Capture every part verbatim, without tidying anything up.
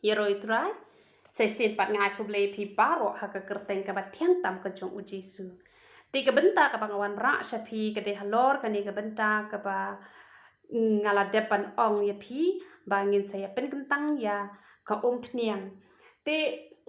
Ïaroh ïa u Trai. Sa shisien pat nga ai khublei ïa phi baroh ha ka kyrteng kaba thiang tam ka jong u Jisu. Te ka bynta kaba nga wanrah sha phi ka dei halor kane ka bynta kaba nga la dep ban ong ïa phi ba ngin sa ïa pynkyntang ïa ka umphniang. Te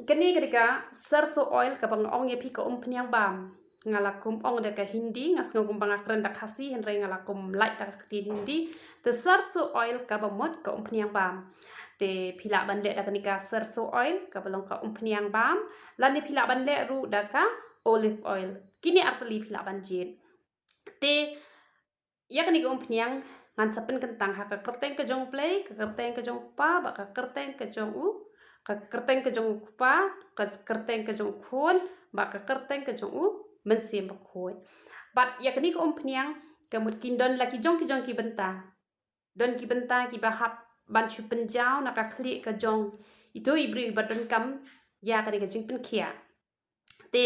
kane ka dei ka sarso oil kaba nga ong ïa phi ka umphniang bam. Nga la kum ong da ka Hindi, nga sngew kumba nga kren da Khasi, hynrei nga la kum lait da ka ktien Hindi. Te sarso oil kaba mut ka umphniang bam. Te phi lah ban leh da kane ka sarso oil kaba long ka umphniang bam, lane phi lah ban leh ruh da ka olive oil. Kine artylli phi lah ban jied. Te ïa kane ka umphniang ngan sa pynkyntang ha ka kyrteng ka jong u Blei, ka kyrteng ka jong u Kpa, bad ka kyrteng ka jong u, ka kyrteng ka jong u Kpa, ka kyrteng ka jong u Khun, bad ka kyrteng ka jong u Mynsiem Bakhuid. Bad ïa kane ka umphniang ka mut kin don la ki jong ki jong ki bynta. Don ki bynta kiba hap ban shu pynjaw na ka khlieh ka jong ito i briew iba donkam ïa kane ka jingpynkhiah. Te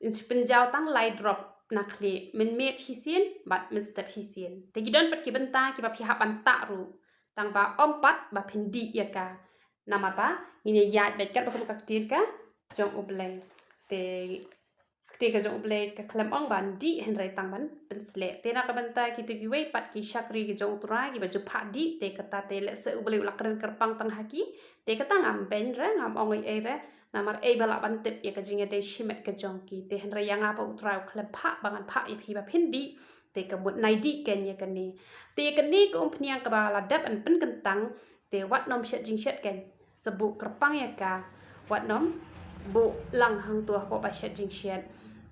in shu pynjaw tang lai drop na khlieh, mynmiet shisien bad mynstep shisien. Te ki don pat ki bynta kiba phi hap ban tah ruh, tang ba ym pat ba phin dih ïa ka. Namar ba ngin ïa ïaid beit katba kum ka ktien ka jong u Blei. Te ka ktien ka jong u Blei ka khlem ong ban dih, hynrei tang ban pynsleh. Te na ka bynta kito kiwei pat ki shakri ki jong u Trai kiba ju phah dih, te kata te lehse u Blei u la kren kyrpang tang ha ki, te kata ngam beiñ re, ngam ong ei ei re. Namar ei ba lah ban tip ïa ka jingïadei shimet ka jong ki. Te hynrei ïa nga pat u Trai u khlem phah ba ngan phah ïa phi ba phin dih. Te ka mut nai dih keiñ ïa kane. Te ïa kane ka umphniang kaba la dep ban pynkyntang, te wat nym shet jingshet keiñ, sa buh kyrpang ïa ka. Wat nym buh lang hangto hapoh ba shet jingshet.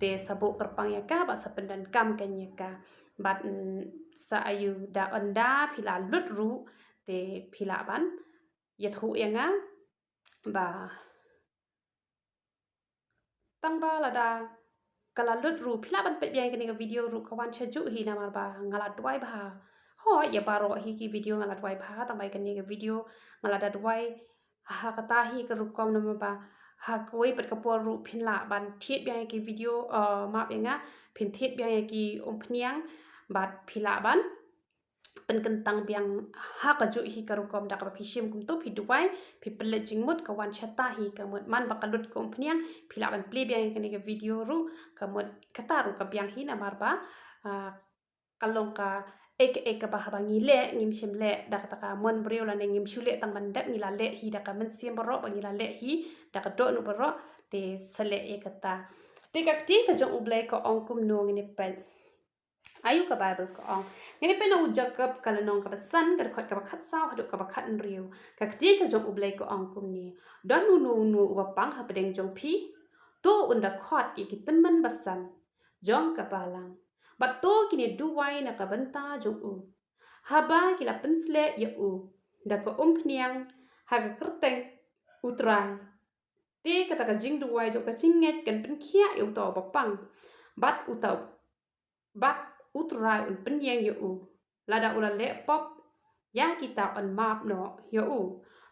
Te sa buh kyrpang ïa ka bad sa pyndonkam keiñ ïa ka. Bad, mm, sa ayu da ynda phi la lut ruh, te phi lah ban ïathuh ïa nga ba tang ba lada ka la lut ruh, phi lah ban peit biang ïa kane ka video ruh, ka wan sha juh hi, namar ba nga la duwai bha. Hooid, ïa baroh hi ki video nga la duwai bha, tang ba ïa kane ka video nga la da duwai ha kata hi ka rukom, namar ba ha kawei pat ka por ruh phin lah ban thied biang ïa ki video, eh, map ïa nga, phin thied biang ïa ki umphniang, bad phi lah ban pynkyntang biang ha kajuh hi ka rukom da kaba phi shim kumto, phi duwai, phi pynleit jingmut, ka wan shata hi ka mut. Man ba ka lut ka umphniang, phi lah ban plie biang ïa kane ka video ruh, ka mut kata ruh ka biang hi, namar ba, ah, ka long kaei kaei kaba haba ngi leh, ngim shym leh da kata ka mon briew lane ngim shu leh tang ban dep, ngi la leh hi da ka mynsiem baroh, ba ngi la leh hi da ka dohnud baroh, te sa leh ïa kata. Te ka ktien ka jong U Blei ka ong kumno, ngin ïa peit. Ayu ka Baibl ka ong. Ngin ïa peit na u Jakob ka lynnong kaba san, ka dkhot kaba khatsaw haduh kaba khathynriew. Ka ktien ka jong U Blei ka ong kumne: Don uno uno uba pang hapdeng jong phi? To un da khot ïa ki tymmen basan jong ka balang, bad to kin ïa duwai na ka bynta jong u, haba ki la pynsleh ïa u da ka umphniang ha ka kyrteng U Trai. Te kata ka jingduwai jong ka jingngeit kan pynkhiah ïa uta uba pang, bad uta u bad U Trai un pynïeng ïa u. Lada u la leh pop, ïa kita yn map noh ïa u.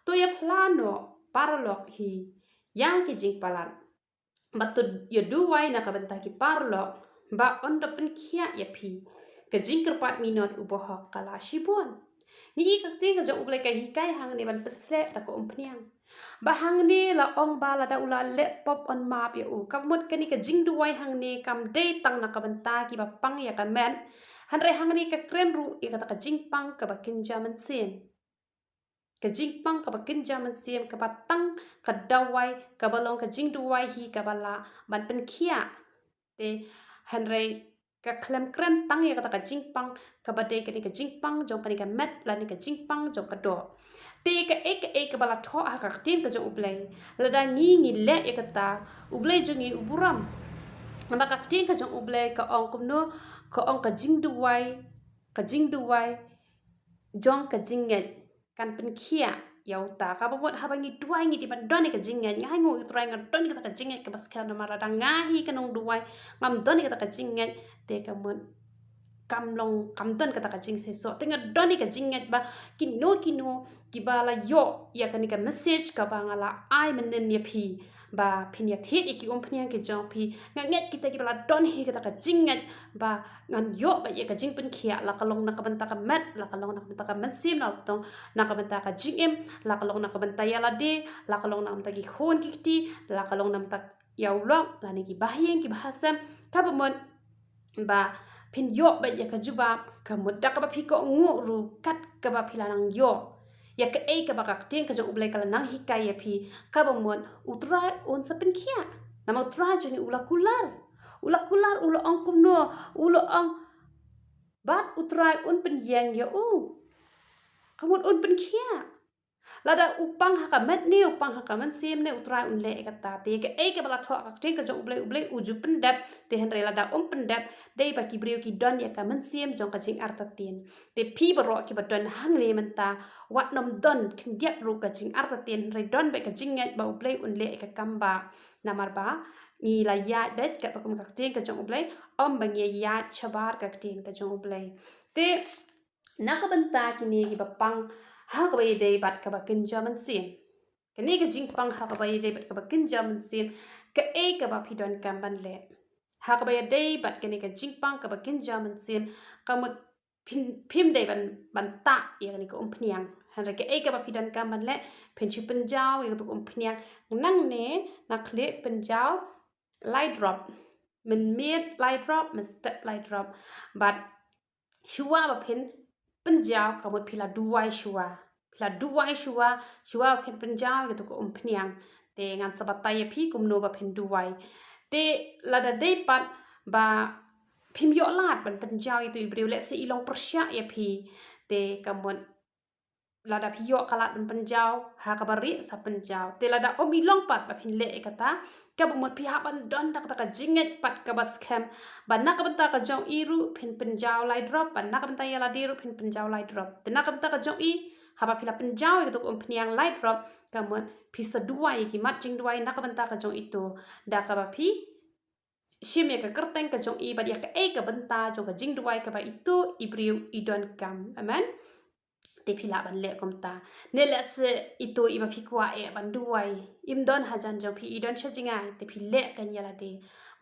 To ïa phla noh paralok hi ïa ki jingpalat, bad to ïa duwai na ka bynta ki paralok, ba yn da pynkhiah ïa phi. Ka jingkyrpad minot u bahok ka la shibun. Ngi i ka ktien ka jong U Blei ka hikai hangne ban pynsleh da ka umphniang. Ba hangne la ong ba lada u la leh pop yn map ïa u. Ka mut kane ka jingduwai hangne kam dei tang na ka bynta kiba pang ïa ka met. Hynrei hangne ka kren ruh ïa kata ka jingpang kaba kynja mynsiem. Ka jingpang kaba kynja mynsiem kaba tang ka dawai, kaba long ka jingduwai hi kaba lah ban pynkhiah. Te hynrei ka khlem kren tang ïa kata ka jingpang kaba dei kane ka jingpang jong kane ka met lane ka jingpang jong ka doh. Te kaei kaei kaba la thoh ha ka ktien ka jong U Blei, lada ngi ngi leh ïa kata, U Blei jong ngi u burom. Namar ka ktien ka jong U Blei ka ong kumno, ka ong ka jingduwai, ka jingduwai jong ka jingngeit kan pynkhiah ïa uta. Kaba mut haba ngi duwai ngi dei ban don ïa ka jingngeit. Nga ai nguh ïa U Trai nga don ïa kata ka jingngeit kaba skhem, namar lada nga hi ka nongduwai ngam don ïa kata ka jingngeit, te ka mut kam long, kam don kata ka jingsesoh. Te nga don ïa ka jingngeit ba kino kino kiba la ïoh ïa kane ka message kaba nga la ai mynnin ïa phi, ba phin ïa thied ïa ki umphniang ki jong phi. Nga ngeit kita kiba la don hi kata ka jingngeit ba ngan ïoh ba ïa ka jingpynkhiah, la ka long na ka bynta ka met, la ka long na ka bynta ka mynsiem, la ka long na ka bynta ka jingim, la ka long na ka bynta ïa lade, la ka long na ka bynta ki khun ki kti, la ka long na ka bynta ïa u lok lane ki bahaïing ki bahasem, kaba mut ba phin ïoh ba ïa ka jubab, ka mut da kaba phi kohnguh ruh kat kaba phi la nang ïoh ïa kaei kaba ka ktien ka jong U Blei ka la nang hikai ïa phi, kaba mut U Trai un sa pynkhiah. Namar U Trai jong ngi u la kular, u la kular, u la ong kumno, u la ong bad U Trai un pynïeng ïa u. Ka mut un pynkhiah. Lada u pang ha ka met ne u pang ha ka mynsiem ne, U Trai un leh ïa kata. Te kaei kaba la thoh ha ka ktien ka jong U Blei, U Blei u ju pyndep. Te hynrei lada um pyndep, dei ba ki briew ki don ïa ka mynsiem jong ka jingartatien. Te phi baroh kiba don hangne mynta, wat nym don khyndiat ruh ka jingartatien, hynrei don beit ka jingngeit ba U Blei un leh ïa ka kam ba. Namar ba ngi la ïaid beit katba kum ka ktien ka jong U Blei, ym ba ngi ïaid shabar ka ktien ka jong U Blei. Te na ka bynta kine kiba pang ha kaba ïadei bad kaba kynja mynsiem. Kane ka jingpang ha kaba ïadei bad kaba kynja mynsiem, kaei kaba phi donkam ban leh? Ha kaba ïadei bad kane ka jingpang kaba kynja mynsiem, ka mut phin, phim dei ban, ban tah ïa kane ka umphniang. Hynrei kaei kaba phi donkam ban leh, phin shu pynjaw ïa katu ka umphniang. Nangne nga khleh pynjaw lai drop. Mynmiet lai drop, mynstep lai drop. Bad shuwa ba phin pynjaw, ka mut phi la duwai shuwa. Phi la duwai shuwa, shuwa ba phin pynjaw ïa katu ka umphniang. Te ngan sa batai ïa phi kumno ba phin duwai. Te lada dei pat ba phim ïoh lad ban pynjaw ïa utu i briew, lehse i long pyrshah ïa phi. Te ka mut lada phi ïoh ka lad ban pynjaw, ha kaba rieh sa pynjaw. Te lada ym i long pat ba phin leh ïa kata, kaba mut phi hap ban don da kata ka jingngeit pat kaba skhem. Ba na ka bynta ka jong i ruh phin pynjaw lai drop, ba na ka bynta ïa lade ruh phin pynjaw lai drop. Te na ka bynta ka jong i, haba phi la pynjaw ïa katu ka umphniang lai drop, ka mut phi sa duwai ïa ki mat jingduwai na ka bynta ka jong itu. Da kaba phi shim ïa ka kyrteng ka jong i bad ïa kaei ka bynta jong ka jingduwai kaba itu i briew i donkam. Amen. Te phi lah ban leh kumta. Ne lehse itu iba phi kwah eh ban duwai im don hajan jong phi, i don sha jngai, te phi leh kan ïa lade.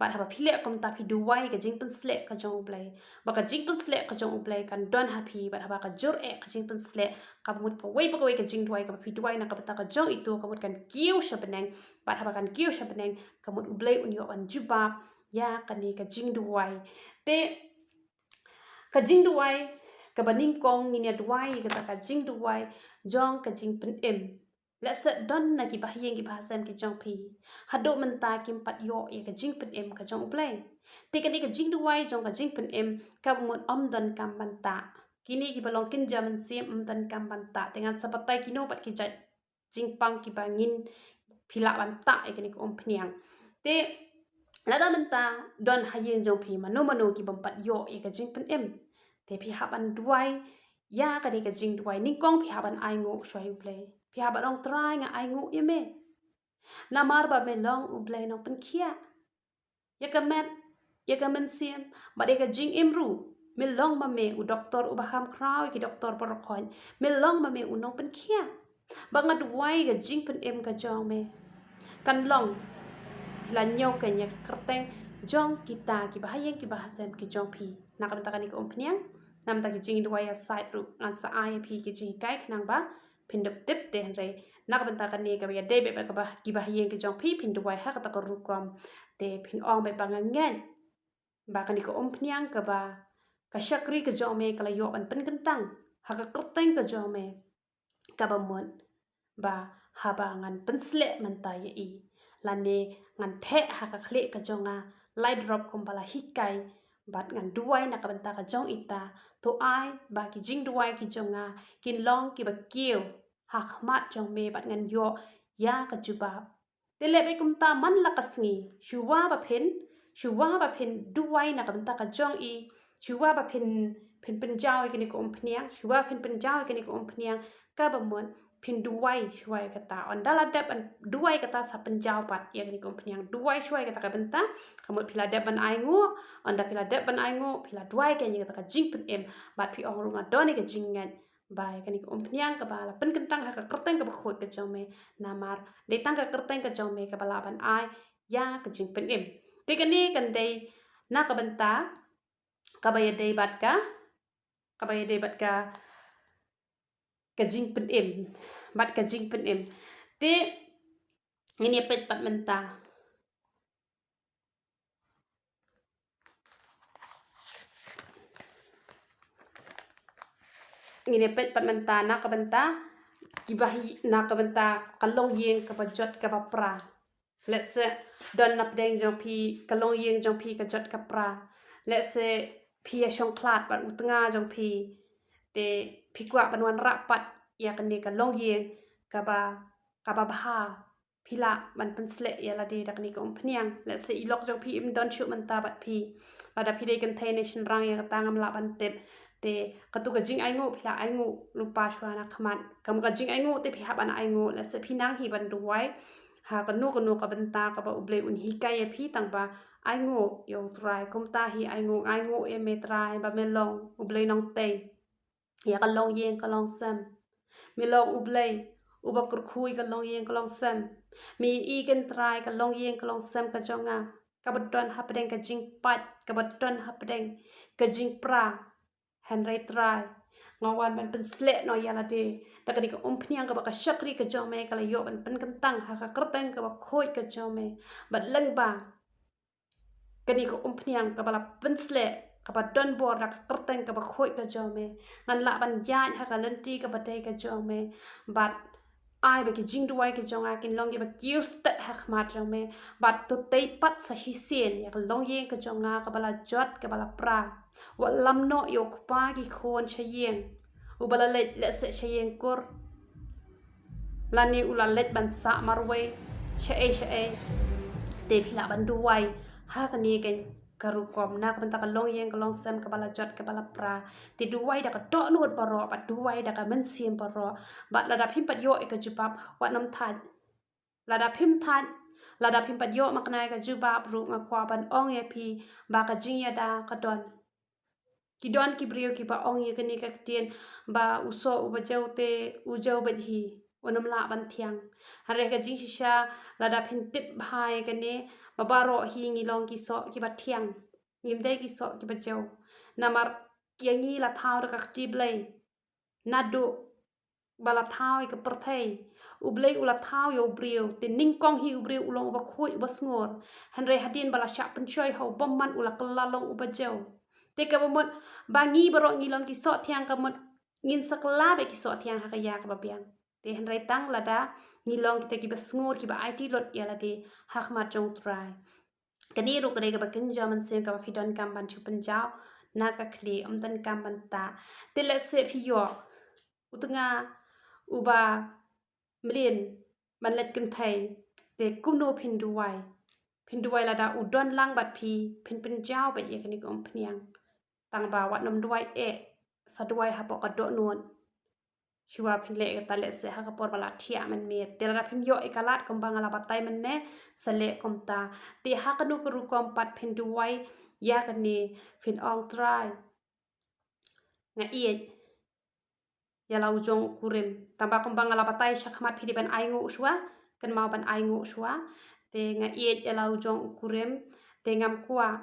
Bad haba phi leh kumta phi duwai ka jingpynsleh ka jong U Blei. Ba ka jingpynsleh ka jong U Blei kan don ha phi, bad haba ka jur eh ka jingpynsleh, ka mut kawei pa kawei ka jingduwai kaba phi duwai na ka bynta ka jong itu, ka mut kan kiew sha bneng. Bad haba kan kiew sha bneng, ka mut U Blei un ïoh ban jubab ïa kane ka jingduwai. Te ka jingduwai kaba nyngkong ngin ïa duwai ïa kata ka jingduwai jong ka jingpynim. Lehse don na ki bahaïing ki bahasem ki jong phi haduh mynta kim pat ïoh ïa ka jingpynim ka jong U Blei. Te kane ka jingduwai jong ka jingpynim, kaba mut ym donkam ban tah. Kine kiba long kynja mynsiem ym donkam ban tah. Te ngan sa batai kino pat ki jait jingpang kiba ngin, phi lah ban tah ïa kane ka umphniang. Te lada mynta don ha ïing jong phi mano mano ki bym pat ïoh ïa ka jingpynim, te phi hap ban duwai ïa kane ka jingduwai. Nyngkong phi hap ban ainguh shuwa ïa U Blei. Phi hap ban ong, Trai, nga ainguh ïa me. Namar ba me long U Blei nongpynkhiah ïa ka met, ïa ka mynsiem, bad ïa ka jingim ruh. Me long ma me u doktor uba kham khraw ïa ki doktor baroh khoit. Me long ma me u nongpynkhiah. Ba nga duwai ka jingpynim ka jong me kan long, phi la ñiew kane ka kyrteng jong kita ki bahaïing ki bahasem ki jong phi. Na ka bynta kane ka umphniang, na ka bynta ki jingduwai ïasaid ruh ngan sa ai ïa phi ki jinghikai khnang ba phin dup tip. Te hynrei na ka bynta kane kaba ïadei bad kaba ki bahaïing ki jong phi, phin duwai ha kata ka rukom. Te phin ong bad ba nga ngeit ba kane ka umphniang kaba ka shakri ka jong me ka la ïoh ban pynkyntang ha ka kyrteng ka jong me, kaba mut ba haba ngan pynsleh mynta ïa i, lane ngan theh ha ka khlieh ka jong nga lai drop kumba la hikai, bad ngan duwai na ka bynta ka jong ita, to ai ba ki jingduwai ki jong nga kin long kiba kiew ha khmat jong me bad ngan ïoh ïa ka jubab. Te leh beit kumta man la ka sngi, shuwa ba phin, shuwa ba phin duwai na ka bynta ka jong i, shuwa ba phin, phin pynjaw ïa kane ka umphniang, shuwa phin pynjaw ïa kane ka umphniang, kaba mut phin duwai shuwa ïa kata. Ynda la dep ban duwai kata sa pynjaw pat ïa kane ka umphniang. Duwai shuwa ïa kata ka bynta. Ka mut phi la dep ban ainguh, ynda phi la dep ban ainguh, phi la duwai kein ïa kata ka jingpynim. Bad phi ong ruh nga don ïa ka jingngeit ba ïa kane ka umphniang kaba la pynkyntang ha ka kyrteng kaba khuid ka jong me. Namar dei tang ka kyrteng ka jong me kaba lah ban ai ïa ka jingpynim. Te kane kan dei na ka bynta kaba ïadei bad ka, kaba ïadei bad ka, ka jingpynim, bad ka jingpynim. Te ngin ïa peit pat mynta. Ngin ïa peit pat mynta na ka bynta kiba hi, na ka bynta ka longïing kaba jot kaba pra. Lehse don na pdeng jong phi, ka longïing jong phi ka jot ka pra. Lehse phi ïa shongkhlad bad u tnga jong phi. Te phi kwah ban wanrah pat ïa kane ka longïing kaba, kaba bha. Phi lah ban pynsleh ïa lade da kane ka umphniang. Lehse i lok jong phi im don shuh mynta bad phi. Lada phi dei kynthei ne shynrang ïa kata ngam lah ban tip. Te katu ka jingainguh phi la ainguh lypa shuwa na khmat. Ka mut ka jingainguh te phi hap ban ainguh, lehse phi nang hi ban duwai ha kano kano ka bynta kaba U Blei un hikai ïa phi, tang ba ainguh ïa U Trai. Kumta hi ainguh, ainguh ïa me Trai ba me long U Blei nongtei ïa ka longïing ka longsem. Me long U Blei uba kyrkhu ïa ka longïing ka longsem. Me i kin Trai ka longïing ka longsem ka jong nga kaba don hapdeng ka jingpait, kaba don hapdeng ka jingpra. Hynrei Trai, nga wan ban pynsleh noh ïa lade da kane ka umphniang kaba ka shakri ka jong me ka la ïoh ban pynkyntang ha ka kyrteng kaba khuid ka jong me. Bad lyngba kane ka umphniang kaba la pynsleh, kaba don bor da ka kyrteng kaba khuid ka jong me, ngan lah ban ïaid ha ka lynti kaba dei ka jong me. Bad ai ba ki jingduwai ka jong nga kin long kiba kiew stet ha khmat jong me. Bad to tei pat sa shisien ïa ka longïing ka jong nga kaba la jot kaba la pra. Wat lam noh ïa u kpa ki khun sha ïing, uba la leit lehse sha ïing kur, lane u la leit ban sah marwei shaei shaei. Te phi lah ban duwai ha kane ka, ka rukom na ka bynta ka longïing ka longsem kaba la jot kaba la pra. Te duwai da ka dohnud baroh, bad duwai da ka mynsiem baroh. Bad lada phim pat ïoh ïa ka jubab, wat nym thait. Lada phim thait, lada phim pat ïoh makna ïa ka jubab ruh, nga kwah ban ong ïa phi ba ka jingïada ka don. Ki don ki briew kiba ong ïa kane ka ktien ba u soh uba jew te u jew beit hi, un ym lah ban thiang. Hynrei ka jingshisha, lada phin tip bha ïa kane, ba baroh hi ngi long ki soh kiba thiang, ngim dei ki soh kiba jew. Namar ïa ngi la thaw da ka kti Blei naduh ba la thaw ïa ka pyrthei. U Blei u la thaw ïa u briew, te nyngkong hi u briew u long uba khuid uba sngur. Hynrei hadien ba la shah pynshoi ha u bymman, u la kylla long uba jew. Te kaba mut ba ngi baroh ngi long ki soh thiang, ka mut ngin sa kylla beit ki soh thiang ha ka ïa kaba biang. Te hynrei tang lada ngi long kita kiba sngur, kiba aiti lut ïa lade ha khmat jong U Trai. Kane ruh ka dei kaba kynja mynsiem kaba phi donkam ban shu pynjaw na ka khlieh, ym donkam ban tah. Te lehse phi ïoh u tnga uba mlien ban leit kynthei, te kumno phin duwai? Phin duwai lada u don lang bad phi, phin pynjaw beit ïa kane ka umphniang. Tang ba wat nym duwai eh, sa duwai hapoh ka dohnud. Shuwa phin leh kata lehse ha ka por ba la thiah mynmiet. Te lada phim ïoh ïa ka lad kumba nga la batai mynne, sa leh kumta. Te ha kano ka rukom pat phin duwai ïa kane, phin ong, Trai, nga ïeit ïa la u jong u kurim. Tang ba kumba nga la batai shakhmat, phi dei ban ainguh shuwa, kynmaw ban ainguh shuwa. Te nga ïeit ïa la u jong u kurim, te ngam kwah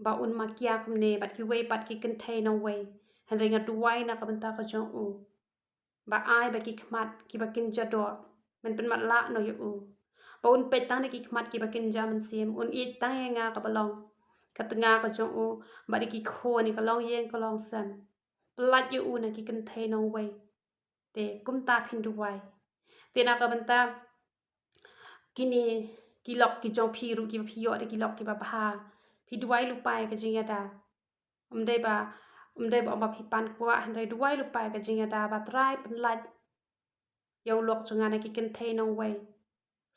ba un makia kumne bad kiwei pat ki kynthei nongwei. Hynrei nga duwai na ka bynta ka jong u, ba ai ba ki khmat kiba kynja doh, men pynmatlah noh ïa u. Ba un peit tang na ki khmat kiba kynja mynsiem, un ïeit tang ïa nga kaba long ka tnga ka jong u, bad ïa ki khun, ïa ka longïing ka longsem. Pyllait ïa u na ki kynthei nongwei. Te kumta phin duwai. Te na ka bynta kine ki lok ki jong phi ruh kiba phi ïoh da ki lok kiba bha, phi duwai lypa ïa ka jingïada. Ym dei ba, ym dei ba ym ba phi pan kwah, hynrei duwai lypa ïa ka jingïada ba Trai pynlait ïa u lok jong nga na ki kynthei nongwei.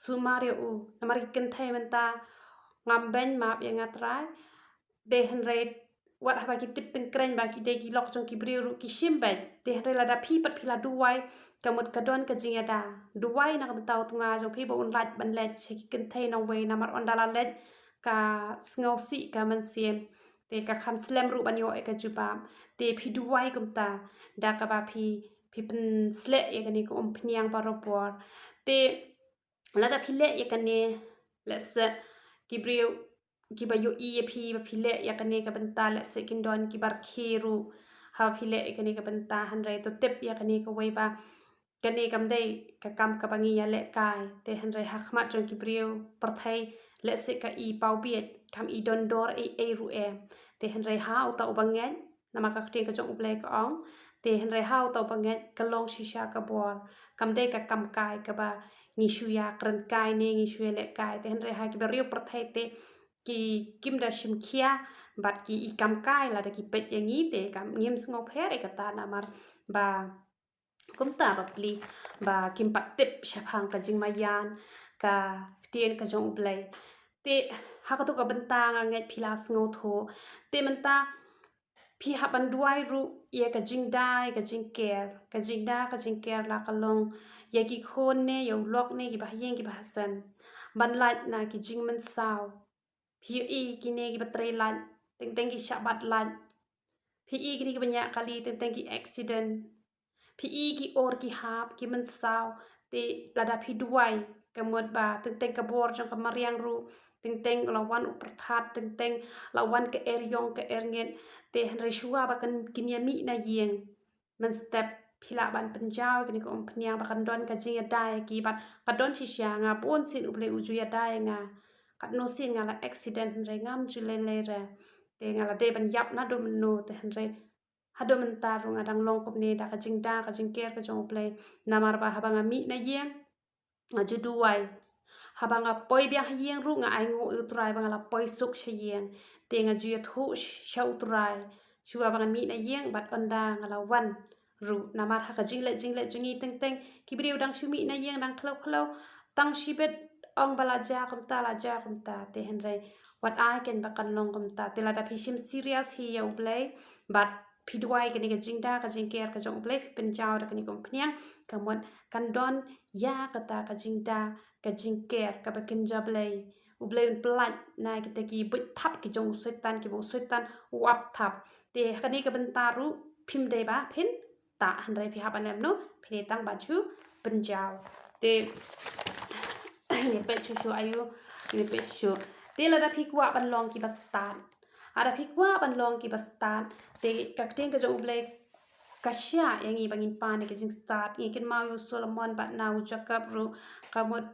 Sumar ïa u, namar ki kynthei mynta ngam beiñ map ïa nga Trai. Te hynrei wat haba ki tip tyngkrein ba ki dei ki lok jong ki briew ruh ki shim beit. Te hynrei lada phi pat phi la duwai, ka mut ka don ka jingïada. Duwai na ka bynta u tnga jong phi ba un lait ban leit sha ki kynthei nongwei, namar ynda la leit ka sngewsih ka mynsiem. Te ka kham slem ruh ban ïoh ïa ka jubab. Te phi duwai kumta da kaba phi, phi pynsleh ïa kane ka umphniang barabor. Te lada phi leh ïa kane, lehse ki briew kiba ïohi ïa phi ba phi leh ïa kane ka bynta, lehse kin don kiba rkhie ruh haba phi leh ïa kane ka bynta. Hynrei to tip ïa kane kawei ba kane kam dei ka kam kaba ngi ïalehkai. Te hynrei ha khmat jong ki briew pyrthei, lehse ka i paw bieit, kam i don dor ei ei ruh em. Te hynrei ha uta uba ngeit, namar ka ktien ka jong U Blei ka ong, te hynrei ha uta uba ngeit ka long shisha ka bor. Kam dei ka kam kai kaba ngi shu ïakren kai ne ngi shu ïalehkai. Te hynrei ha ki briew pyrthei te ki kim da shim khia bad ki i kam kai lada ki peit ïa ngi, te kam ngim sngewpher ïa kata, namar ba kumta ba pli ba kim pat tip shaphang ka jingmaïan ka ktien ka jong U Blei. Te ha kato ka bynta nga ngeit phi la sngewthuh. Te mynta phi hap ban duwai ruh ïa ka jingda ïa ka jingker, ka jingda ka jingker la ka long ïa ki khun ne ïa u lok ne kiba ha ïing kiba ha sem, ban lait na ki jingmynsaw. Phi ïohi kine kiba trei lait, teng teng ki shah bat lait. Phi ïohi kine kiba ñiah kali, teng teng ki accident. Phi ïohi ki or ki hap, ki mynsaw. Te lada phi duwai, ka mut ba teng teng ka bor jong ka mariang ruh, teng teng la wan u pyrthat, teng teng la wan ka eriong ka erngit. Te hynrei shuwa ba kan, kin ïa mih na ïing, mynstep phi lah ban pynjaw ïa kane ka umphniang ba kan don ka jingïada ïa ki bad ka don shisha. Nga bun sien U Blei u ju ïada ïa nga. Katno sien nga la accident hynrei ngam ju lei lei re. Te nga la dei ban ïap naduh mynno te hynrei haduh mynta ruh nga dang long kumne da ka jingda ka jingker ka jong U Blei. Namar ba haba nga mih na ïing, nga ju duwai. Haba nga poi biang ha ïing ruh nga ainguh ïa U Trai ba nga la poi suk sha ïing. Te nga ju ïathuh sha U Trai shuwa ba ngan mih na ïing bad ynda nga la wan ruh. Namar ha ka jingleh jingleh jong ngi teng teng ki briew dang shu mih na ïing dang khlaw khlaw, tang shibit ong ba la jia kumta, la jia kumta. Te hynrei wat ai kein ba kan long kumta. Te lada phi shim serious hi ïa U Blei bad phi duwai kane ka jingda ka jingker ka jong U Blei, phi pynjaw da kane ka umphniang, ka mut kan don ïa kata ka jingda ka jingker kaba kynja Blei. U Blei un pyllait na kita ki buit thap ki jong u Soitan, kiba u Soitan u ap thap. Te ha kane ka bynta ruh phim dei ba phin tah, hynrei phi hap ban leh kumno, phi dei tang ban shu pynjaw. Te ngi peit shuh shuh, ayu, ngi peit shuh shuh. Te lada phi kwah ban long kiba stad, lada phi kwah ban long kiba stad, te ka ktien ka jong U Blei ka shah ïa ngi ba ngin pan ïa ka jingstad. Ngi kynmaw ïa u Solomon bad na u Jakob ruh, ka mut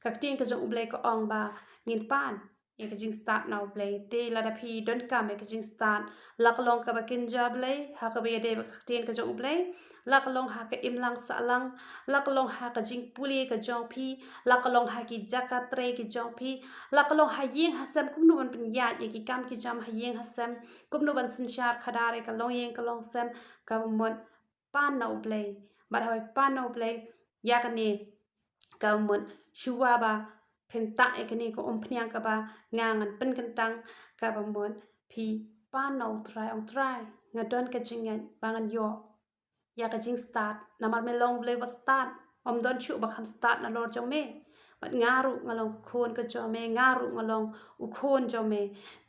ka ktien ka jong U Blei ka ong ba ngin pan ïa ka jingstad na U Blei. Te lada phi donkam ïa ka jingstad, la ka long kaba kynja Blei ha kaba ïadei bad ka ktien ka jong U Blei, la ka long ha ka imlang sahlang, la ka long ha ka jingpule ka jong phi, la ka long ha ki jaka trei ki jong phi, la ka long ha ïing ha sem, kumno ban pynïaid ïa ki kam ki jam ha ïing ha sem, kumno ban synshar khadar ïa ka longïing ka longsem, ka mut pan na U Blei. Bad haba phi pan na U Blei ïa kane, ka mut shuwa ba phin tah ïa kane ka umphniang kaba nga ngan pynkyntang, kaba mut phi pan na U Trai, ong Trai, nga don ka jingngeit ba ngan ïoh ïa ka jingstad. Namar me long U Blei ba stad, ym don shuh ba kham stad nalor jong me. Bad nga ruh nga long ka khun ka jong me, nga ruh nga long u khun jong me.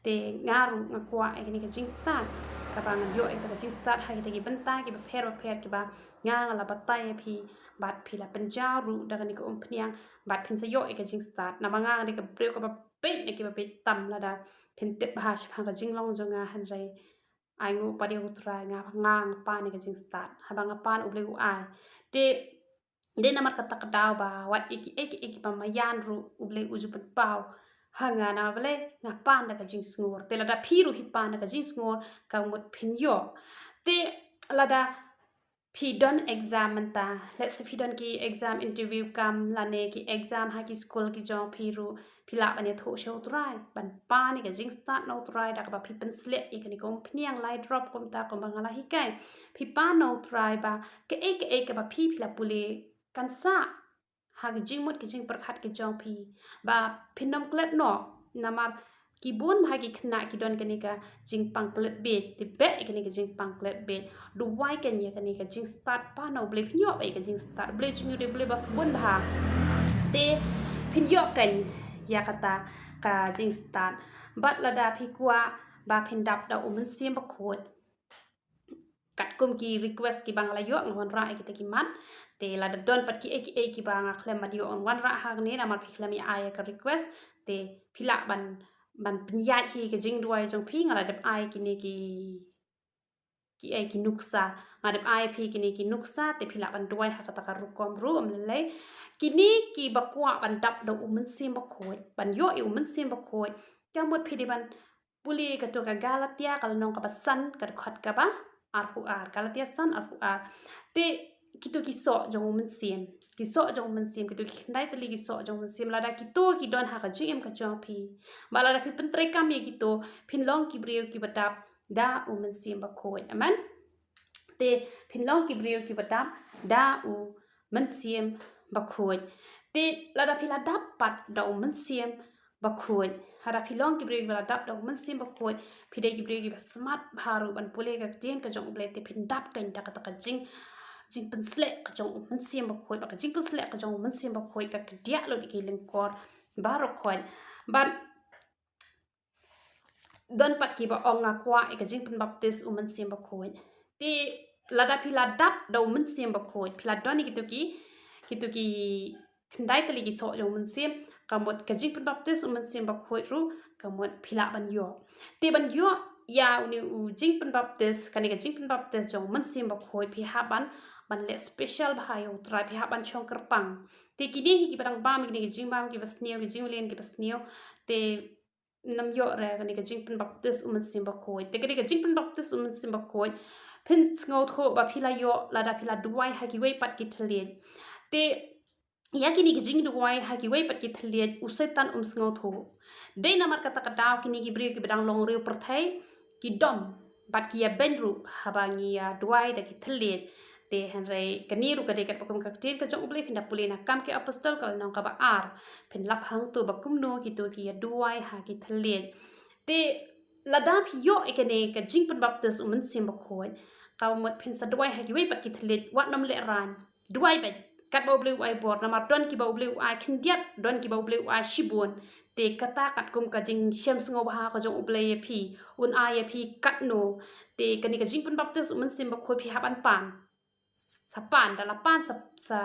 Te nga ruh nga kwah ïa kane ka jingstad, kaba ngan ïoh ïa ka jingstad ha kita ki bynta kiba pher ba pher kiba nga nga la batai ïa phi. Bad phi la pynjaw ruh da kane ka umphniang, bad phin sa ïoh ïa ka jingstad. Namar nga nga dei ka briew kaba beit na kiba beit tam lada phin tip bha shaphang ka jinglong jong nga, hynrei ainguh pat ïa U Trai, nga, nga, nga pan ïa ka jingstad. Haba nga pan, U Blei u ai. Te dei namar kata ka daw ba wat ïa kiei kiei kiba maïan ruh U Blei u ju pynpaw ha nga, namar balei? Nga pan da ka jingsngur. Te lada phi ruh phi pan da ka jingsngur, ka mut phin ïoh. Te lada phi don exam mynta, let's say phi don ki exam interview kam lane ki exam ha ki skul ki jong phi ruh, phi lah ban ïathuh sha U Trai, ban pan ïa ka jingstad na U Trai da kaba phi pynsleh ïa kane ka umphniang lai drop kumta kumba nga la hikai. Phi pan na U Trai ba kaei kaei kaba phi, phi la pule kan sah ha ka jingmut ka jingpyrkhat ka jong phi, ba phin ym klet noh, namar Ki bun bha ki khynnah ki don kane ka jingpang klet beit, te beh ïa kane ka jingpang klet beit. Duwai kein ïa kane ka jingstad pan na U Blei, phin ïoh bha ïa ka jingstad. U Blei jong ngi u dei U Blei ba sbun bha. Te phin ïoh kein ïa kata ka jingstad. Bad lada phi kwah ba phin dap da U Mynsiem Bakhuid, katkum ki request kiba nga la ïoh, nga wanrah ïa kita ki mat. Te lada don pat kiei kiei kiba nga khlem ban ïoh, nga wanrah hangne, namar phi khlem ïa ai ïa ka request, te phi lah ban, ban pynïaid hi ka jingduwai jong phi. Nga la dep ai kine ki, kiei ki nuksa. Nga dep ai phi kine ki nuksa, te phi lah ban duwai ha kata ka rukom ruh, ym lei lei. Kine kiba kwah ban dap da U Mynsiem Bakhuid, ban ïoh ïa U Mynsiem Bakhuid, ka mut phi dei ban pule kato ka Galatia ka lynnong kaba san, ka dkhot kaba arphew ar. Galatia san, arphew ar. Te kito ki soh jong U Mynsiem, ki soh jong U Mynsiem, kito ki khyndai tylli ki soh jong U Mynsiem, lada kito ki don ha ka jingim ka jong phi, ba lada phi pyntreikam ïa kito, phin long ki briew kiba dap da U Mynsiem Bakhuid. Amen. Te phin long ki briew kiba dap da U Mynsiem Bakhuid. Te lada phi la dap pat da U Mynsiem Bakhuid, lada phi long ki briew kiba la dap da U Mynsiem Bakhuid, phi dei ki briew kiba smat bha ruh ban pule ka ktien ka jong U Blei, te phin dap kein da kata ka jing, jingpynsleh ka jong U Mynsiem Bakhuid. Bad ka jingpynsleh ka jong U Mynsiem Bakhuid ka kdiah lut ïa ki lyngkor baroh khoit. Bad don pat kiba ong, nga kwah ïa ka jingpynbaptis U Mynsiem Bakhuid. Te lada phi la dap da U Mynsiem Bakhuid, phi la don ïa kito ki, kito ki khyndai tylli ki soh jong U Mynsiem, ka mut ka jingpynbaptis U Mynsiem Bakhuid ruh ka mut phi lah ban ïoh. Te ban ïoh ïa une u jingpynbaptis, kane ka jingpynbaptis jong U Mynsiem Bakhuid, phi hap ban, ban leh special bha ïa U Trai, phi hap ban shong kyrpang. Te kine hi kiba dang bam kine ki jingbam kiba sniew, ki jingmlien kiba sniew, te ym ïoh re kane ka jingpynbaptis U Mynsiem Bakhuid. Te kane ka jingpynbaptis U Mynsiem Bakhuid, phin sngewthuh ba phi la ïoh lada phi la duwai ha kiwei pat ki thylliej. Te ïa kine ki jingduwai ha kiwei pat ki thylliej, u Soitan um sngewthuh. Dei namar kata ka daw kine ki briew kiba dang long riewpyrthei ki dom bad ki ïabeiñ ruh haba ngi ïa duwai da ki thylliej. Te hynrei kane ruh ka dei katba kum ka ktien ka jong U Blei, phin da pule na Kam ki Apostol ka lynnong kaba ar, phin lap hangto ba kumno kito ki ïa duwai ha ki thylliej. Te lada phi ïoh ïa kane ka jingpynbaptis U Mynsiem Bakhuid, ka mut phin sa duwai ha kiwei pat ki thylliej, wat nym lehraiñ. Duwai beit katba U Blei u ai bor, namar don kiba U Blei u ai khyndiat, don kiba U Blei u ai shibun. Te kata katkum ka jingshem sngewbha ka jong U Blei ïa phi, un ai ïa phi katno. Te kane ka jingpynbaptis U Mynsiem Bakhuid phi hap ban pan. Sa pan, da la pan sa, sa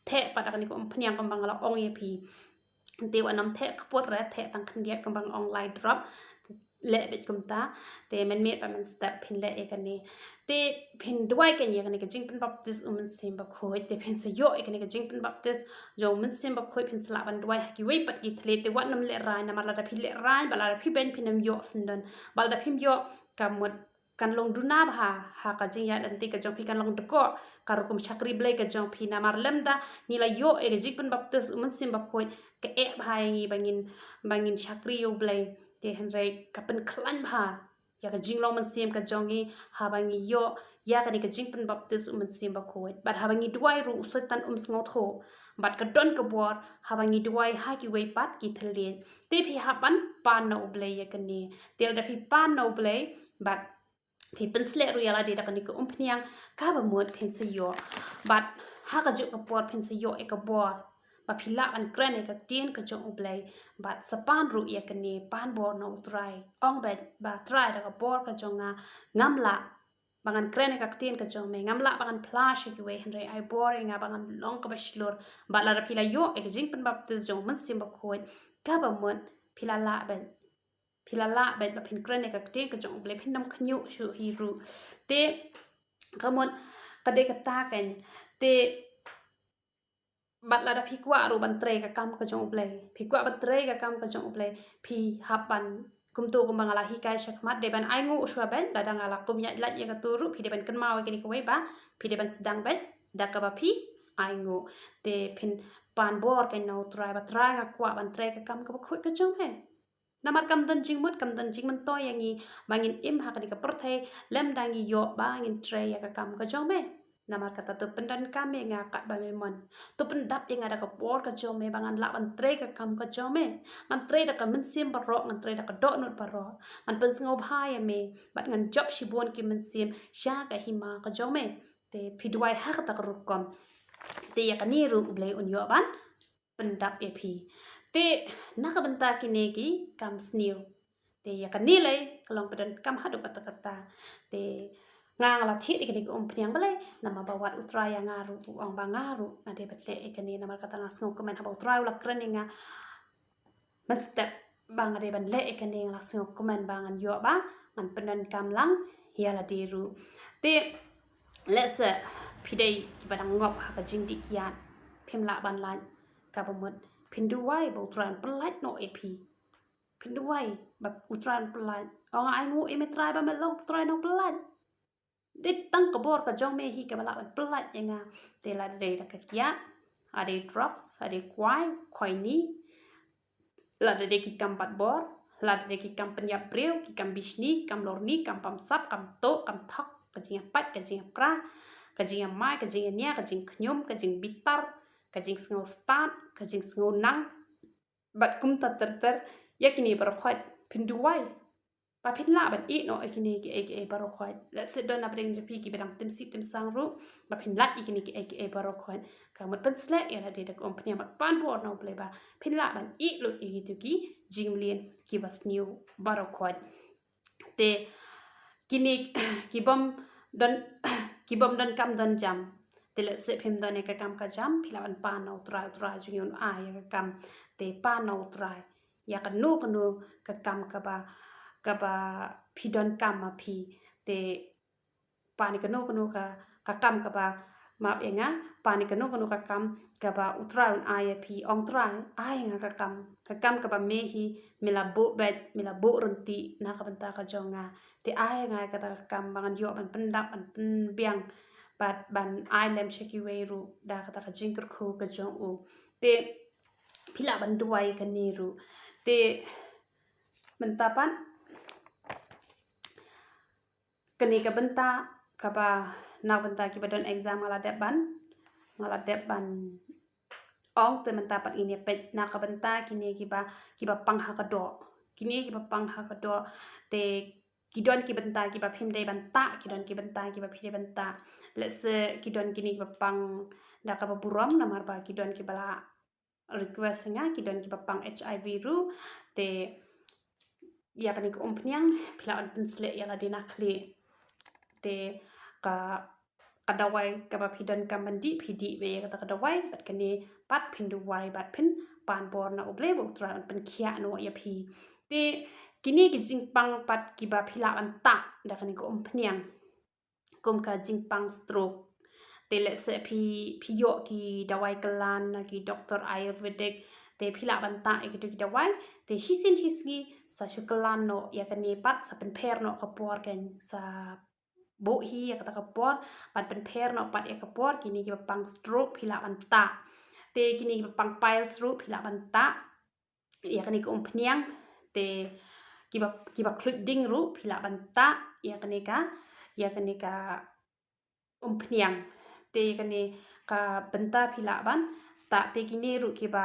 theh pat da kane ka umphniang kumba nga la ong ïa phi. Te wat nym theh kput re, theh tang khyndiat kumba nga ong lai drop. Leh beit kumta. Te mynmiet pat mynstep phin leh ïa kane. Te phin duwai kein ïa kane ka jingpynbaptis U Mynsiem Bakhuid, te phin sa ïoh ïa kane ka jingpynbaptis jong U Mynsiem Bakhuid, phin sa lah ban duwai ha kiwei pat ki thylliej. Te wat nym lehraiñ, namar lada phi lehraiñ bad lada phi beiñ, phin nym ïoh syndon. Bad lada phim ïoh, ka mut kan long duna bha ha ka jingïaid lynti ka jong phi, kan long dkoh ka rukom shakri Blei ka jong phi. Namar lymda ngi la ïoh ïa ka jingpynbaptis U Mynsiem Bakhuid, ka eh bha ïa ngi ba ngin, ba ngin shakri ïa U Blei. Te hynrei ka pynkhlaiñ bha ïa ka jinglong mynsiem ka jong ngi haba ngi ïoh ïa kane ka jingpynbaptis U Mynsiem Bakhuid. Bad haba ngi duwai ruh u Soitan um sngewthuh. Bad ka don ka bor haba ngi duwai ha kiwei pat ki thylliej. Te phi hap ban pan na U Blei ïa kane. Te lada phi pan na U Blei bad phi pynshlur ïa lade da kane ka umphniang, kaba mut phin sa ïoh. Bad ha kajuh ka por phin sa ïoh ïa ka bor ba phi lah ban kren ïa ka ktien ka jong U Blei. Bad sa pan ruh ïa kane, pan bor na U Trai. Ong beit ba Trai, da ka bor ka jong nga ngam lah ba ngan kren ïa ka ktien ka jong me, ngam lah ba ngan phla sha kiwei, hynrei ai bor ïa nga ba ngan long kaba shlur. Bad lada phi la ïoh ïa ka jingpynbaptis jong U Mynsiem Bakhuid, kaba mut phi la lah beit. Phi la lah beit ba phin kren ïa ka ktien ka jong U Blei, phin nym khñiuh shuh hi ruh. Te ka mut ka dei kata kein. Te bad lada phi kwah ruh ban trei ka kam ka jong U Blei, phi kwah ban trei ka kam ka jong U Blei, phi hap ban, kumto kumba nga la hikai shakhmat, dei ban ainguh shuwa beit. Lada nga la kum ïaid lait ïa kato ruh, phi dei ban kynmaw ïa kine kiwei, ba phi dei ban sdang beit da kaba phi ainguh. Te phin pan bor kein na U Trai ba, Trai, nga kwah ban trei ka kam kaba khuid ka jong me. Namar kam don jingmut, kam don jingmyntoi ïa ngi ba ngin im ha kane ka pyrthei lymda ngi ïoh ba ngin trei ïa ka kam ka jong me. Namar kata to pyndonkam ïa nga katba me mon. To pyndap ïa nga da ka bor ka jong me ba ngan lah ban trei ka kam ka jong me. Ngan trei da ka mynsiem baroh, ngan trei da ka dohnud baroh. Ngan pynsngewbha ïa me bad ngan jop shibun ki mynsiem sha ka hima ka jong me. Te phi duwai ha kata ka rukom. Te ïa kane ruh U Blei un ïoh ban pyndap ïa phi. Te na ka bynta kine ki kam sniew. Te ïa kane lei ka long pyndonkam haduh katta katta. Te nga nga la thied ïa kane ka umphniang balei, namar ba wat U Trai ïa nga ruh u ong ba nga ruh nga dei ban leh ïa kane, namar kata nga sngewkmen haba U Trai u la kren ïa nga mynstep ba nga dei ban leh ïa kane, nga la sngewkmen ba ngan ïoh ba ngan pyndonkam lang ïa lade ruh. Te lehse phi dei kiba dang ngop ha ka jingdih kiad, phim lah ban lait, kaba mut phin duwai ba U Trai un pynlait noh ïa phi. Phin duwai ba U Trai un pynlait. Ong ai nguh ïa me Trai ba me long U Trai nongpynlait. Dei tang ka bor ka jong me hi kaba lah ban pynlait ïa nga. Te lada dei da ka kiad, lada dei drugs, lada dei kwai, khoini, lada dei ki kam batbor, lada dei ki kam pynïap briew, ki kam bishni, ki kam lorni, ki kam bamsap, ki kam tuh, ki kam thok, ka jingïapait, ka jingïakra, ka jingïamai, ka jingïania, ka jingkhñium, ka jingbitar, ka jingsngewstad, ka jingsngewnang, bad kumta ter ter, ïa kine baroh khoit phin duwai ba phin lah ban ïeh noh ïa kine kiei kiei baroh khoit. Lehse don na pdeng jong phi kiba dang tim sih tim sang ruh ba phin lait ïa kine kiei kiei baroh khoit. Ka mut pynsleh ïa lade da ka umphniang bad pan bor na U Blei ba phin lah ban ïeh lut ïa kito ki jingmlien kiba sniew baroh khoit. Te kine ki bym don, ki bym don kam don jam. Te lehse phim don ïa ka kam ka jam, phi lah ban pan na U Trai, U Trai jong ngi un ai ïa ka kam. Te pan na U Trai ïa kano kano ka kam kaba, kaba phi donkam ma phi. Te pan ïa kano kano ka, ka kam kaba, map ïa nga, pan ïa kano kano ka kam kaba U Trai un ai ïa phi. Ong Trai, ai ïa nga ka kam, ka kam kaba me hi me la buh beit, me la buh ryntih na ka bynta ka jong nga. Te ai ïa nga kata ka kam ba ngan ïoh ban pyndap, ban pynbiang, bad ban ai lem sha kiwei ruh da kata ka jingkyrkhu ka jong u. Te phi lah ban duwai kane ruh. Te mynta pat kane ka bynta kaba, na bynta kiba don exam nga la dep ban, nga la dep ban ong. Te mynta pat ngin ïa peit na ka bynta kine kiba, kiba pang ha ka doh. Kine kiba pang ha ka doh. Te ki don ki bynta kiba phim dei ban tah, ki don ki bynta kiba phi dei ban tah. Lehse ki don kine kiba pang da kaba burom, namar ba ki don kiba la request ïa nga, ki don kiba pang H I V ruh. Te ïa kane ka umphniang phi lah ban pynsleh ïa lade na khlieh. Te ka, ka dawai kaba phi donkam ban dih, phi dih beit ïa kata ka dawai, bad kane pat phin duwai bad phin pan bor na U Blei ba U Trai un pynkhiah noh ïa phi. Te kine ki jingpang pat kiba phi lah ban tah da kane ka umphniang, kum ka jingpang stroke. Te lehse phi, phi ïoh ki dawai kyllan na ki doktor Ayurvedic, te phi lah ban tah ïa kito ki dawai. Te shisien shisngi sa shu kyllan noh ïa kane pat, sa pynpher noh ka por, kan sa buh hi ïa kata ka por, bad pynpher noh pat ïa ka por. Kine kiba pang stroke phi lah ban tah. Te kine kiba pang piles ruh phi lah ban tah ïa kane ka umphniang. Te kiba, kiba khluit ding ruh phi lah ban tah ïa kane ka, ïa kane ka umphniang. Te ïa kane ka bynta phi lah ban tah. Te kine ruh kiba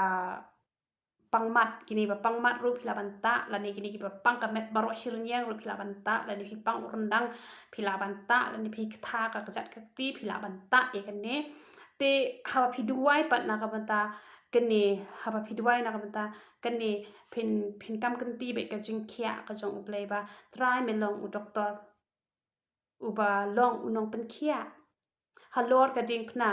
pang mat, kine ba pang mat ruh phi lah ban tah, lane kine kiba pang ka met baroh shi rynïeng ruh phi lah ban tah, lane phi pang u ryndang phi lah ban tah, lane phi ktha ka kjat ka kti phi lah ban tah ïa kane. Te haba phi duwai pat na ka bynta kane, haba phi duwai na ka bynta kane, phin, phin kam kynti bad ka jingkhiah ka jong U Blei ba Trai me long u doktor uba long u nongpynkhiah. Halor ka diengphna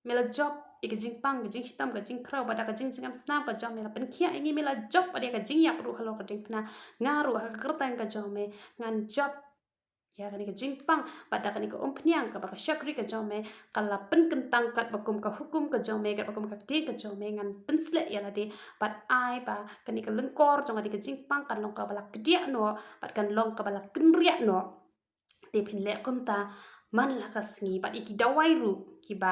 me la jop ïa ka jingpang, ka jingshitom, ka jingkhrew, bad da ka jingjngem snam ka jong me la pynkhiah ïa ngi, me la jop bad ïa ka jingïap ruh halor ka diengphna. Nga ruh ha ka kyrteng ka jong me ngan jop ïa kane ka jingpang, bad da kane ka umphniang kaba ka shakri ka jong me ka la pynkyntang katba kum ka hukum ka jong me, katba kum ka ktien ka jong me, ngan pynsleh ïa lade, bad ai ba kane ka lyngkor jong lade ka jingpang kan long kaba la kdiah noh, bad kan long kaba la kynriah noh. Te phin leh kumta man la ka sngi, bad ïa ki dawai ruh kiba,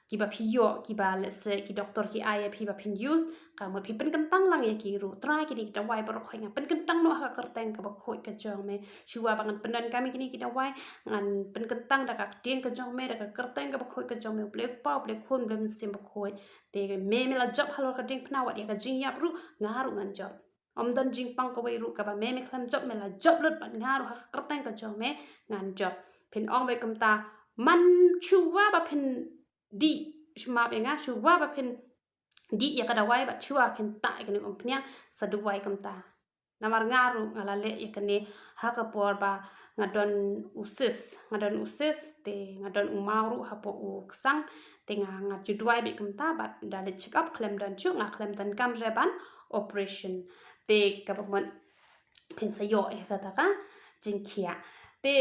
kiba phi ïoh, kiba, let's say, ki doktor ki ai ïa phi ba phin use, ka mut phi pynkyntang lang ïa ki ruh. Trai kine ki dawai baroh khoit, nga pynkyntang noh ha ka kyrteng kaba khuid ka jong me. Shuwa ba ngan pyndon kam ïa kine ki dawai, ngan pynkyntang da ka ktien ka jong me, da ka kyrteng kaba khuid ka jong me, U Blei Kpa, U Blei Khun, U Blei Mynsiem Bakhuid. Te me, me la jop halor ka diengphna, wat ïa ka jingïap ruh, nga ruh ngan jop. Ym don jingpang kawei ruh kaba me, me khlem jop, me la jop lut bad nga ruh ha ka kyrteng ka jong me ngan jop. Phin ong beit kumta, man shuwa ba phin dih, shu map ïa nga, shuwa ba phin dih ïa ka dawai bad shuwa phin tah ïa kane ka umphniang, sa duwai kumta. Namar nga ruh nga la leh ïa kane ha ka por ba nga don u cyst, nga don u cyst, te nga don u maw ruh hapoh u ksang, te nga, nga ju duwai beit kumta bad da leit check up khlem don shuh, nga khlem don kam re ban operation. Te kaba mut phin sa ïoh ïa kata ka jingkhiah. Te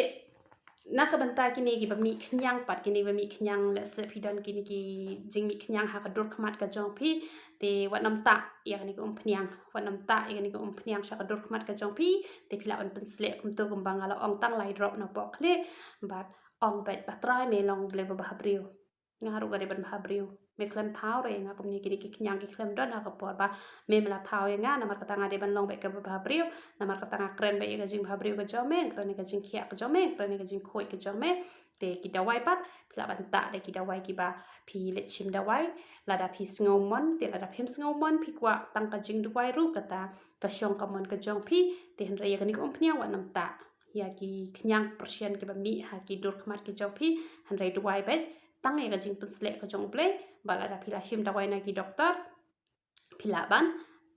na ka bynta kine kiba mih khñiang pat, kine ba mih khñiang, let's say phi don kine ki jingmih khñiang ha ka dur khmat ka jong phi, te wat nym tah ïa kane ka umphniang, wat nym tah ïa kane ka umphniang sha ka dur khmat ka jong phi, te phi lah ban pynsleh kumto kumba nga la ong tang lai drop na poh khlieh, bad ong beit ba Trai me long U Blei ba bhabriew. Nga ruh nga dei ban bhabriew. Me khlem thaw re ïa nga kumne, kine ki khñiang ki khlem don ha ka por ba me, me la thaw ïa nga, namar kata nga dei ban long beit kaba bhabriew, namar kata nga kren beit ïa ka jingbhabriew ka jong me, kren ïa ka jingkhiah ka jong me, kren ïa ka jingkhuid ka jong me. Te ki dawai pat, phi lah ban tah da ki dawai kiba phi leit shim dawai. Lada phi sngew mon, te lada phim sngew mon, phi kwah tang ka jingduwai ruh, kata ka shong ka mon ka jong phi. Te hynrei ïa kane ka umphniang wat nym tah. Ïa ki khñiang pyrshah kiba mih ha ki dur khmat ki jong phi, hynrei duwai beit tang ïa ka jingpynsleh ka jong U Blei. Bad lada phi la shim dawai na ki doktor, phi lah ban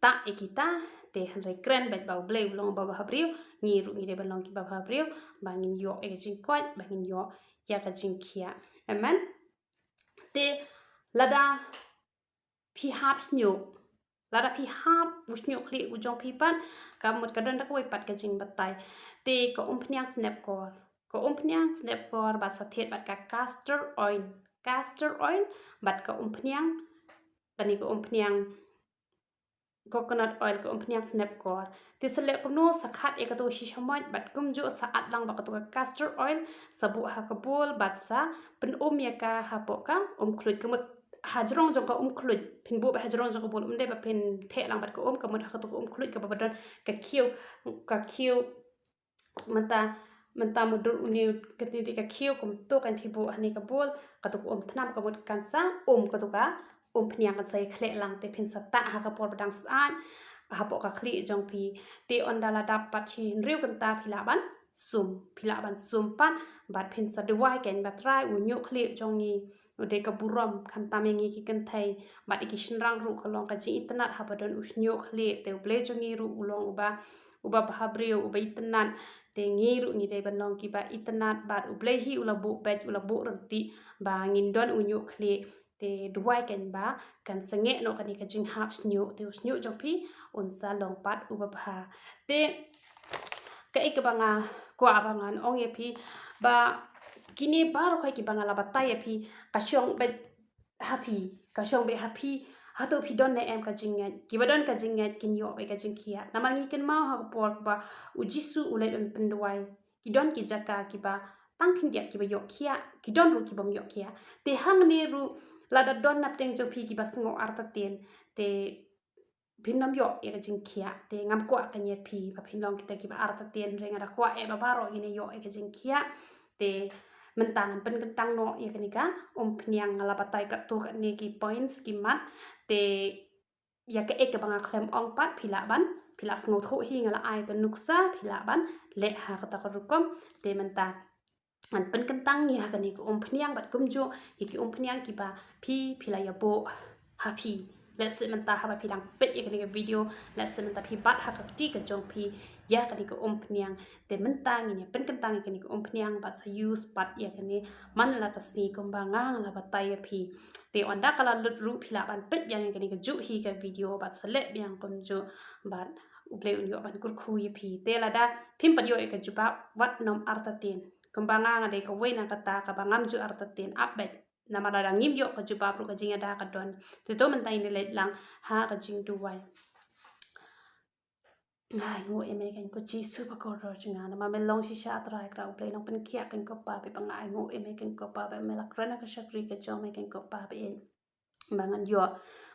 tah ïa kita, te hynrei kren beit ba U Blei u long uba bhabriew, ngi ruh ngi dei ban long kiba bhabriew, ba ngin ïoh ïa ka jingkoit, ba ngin ïoh ïa ka jingkhiah. Amen. Te lada phi hap shñiuh, lada phi hap u shñiuh khlieh u jong phi pat, ka mut ka don da kawei pat ka jingbatai. Te ka umphniang snep kor, ka umphniang snep kor bad sa thied bad ka castor oil, castor oil, bad ka umphniang, kane ka umphniang coconut oil, ka umphniang snep kor. Te sa leh kumno, sa khat ïa kato u shisha moit bad kumjuh sa add lang bad kato ka castor oil, sa buh ha ka bowl bad sa pyn-um ïa ka hapoh ka umkhluit, ka mut hajrong jong ka umkhluit. Phin buh beit hajrong jong ka bowl, ym dei ba phin theh lang bad ka um, ka mut ha kato ka umkhluit kaba ba don ka khiew, ka khiew, mynta, mynta mutdur une, kane dei ka khiew, kumto kan phi buh hane ka bowl, kato ka umthnam ka mut kan sa um, kato ka umphniang kan sa ïakhleh lang. Te phin sa tah ha ka por ba dang syaid hapoh ka khlieh jong phi. Te ynda la dap pat shi hynriew kynta phi lah ban sum, phi lah ban sum pat, bad phin sa duwai keiñ ba Trai, u ñiuh khlieh jong ngi u dei ka burom, khamtam ïa ngi ki kynthei bad ïa ki shynrang ruh ka long ka jingitynnad haba don u shñiuh khlieh. Te U Blei jong ngi ruh u long uba, uba bhabriew, uba itynnad. Te ngi ruh ngi dei ban long kiba itynnad bad U Blei hi u la buh beit, u la buh ryntih ba ngin don u ñiuh khlieh. Te duwai keiñ ba kan sangeh noh kane ka jinghap shñiuh, te u shñiuh jong phi un sa long pat uba bha. Te kaei kaba nga kwah ba ngan ong ïa phi, ba kine baroh kiba nga la batai ïa phi, ka shong beit ha phi, ka shong beit ha phi. Hato phi don ne em ka jingngeit? Kiba don ka jingngeit kin ïoh beit ka jingkhiah. Namar ngi kynmaw ha ka por ba U Jisu u leit ban pynduwai, ki don ki jaka kiba tang khyndiat kiba ïoh khiah, ki don ruh kibym ïoh khiah. Te hangne ruh lada don napdeng jong phi kiba sngew artatien, te phin nym ïoh ïa ka jingkhiah. Te ngam kwah keiñ ïa phi ba phin long kita kiba artatien, hynrei nga da kwah eh ba baroh ngin ïoh ïa ka jingkhiah. Te mynta ngan pynkyntang noh ïa kane ka umphniang, nga la batai katto katne ki points ki mat. Te ïa kaei kaba nga khlem ong pat phi lah ban, phi lah sngewthuh hi, nga la ai ka nuksa, phi lah ban leh ha kata ka rukom. Te mynta ngan pynkyntang ïa kane ka umphniang bad kumjuh ïa ki umphniang kiba phi, phi la ïa buh ha phi. Let's say mynta haba phi dang peit ïa kane ka video, let's say mynta phi bat ha ka kti ka jong phi ïa kane ka umphniang. Te mynta ngin ïa pynkyntang ïa kane ka umphniang bad sa use pat ïa kane man la ka sngi kumba nga la batai ïa phi. Te ynda ka la lut ruh phi lah ban peit biang ïa kane kajuh hi ka video bad sa leh biang kumjuh bad U Blei un ïoh ban kyrkhu ïa phi. Te lada phim pat ïoh ïa ka jubab, wat nym artatien. Kumba nga, nga dei kawei na kata kaba ngam ju artatien, ap beit. Namar lada ngim ïoh ka jubab ruh ka jingïada ka don. Te to mynta ngin leit lang ha ka jingduwai. Nga ainguh ïa me keiñ ko Jisu ba kordor jong nga, namar me long shisha A Trai Kynrad U Blei nongpynkhiah keiñ ko Pa ba, ba nga ainguh ïa me keiñ ko Pa ba, me la kren ha ka shakri ka jong me keiñ ko Pa ba. Ba ngan ïoh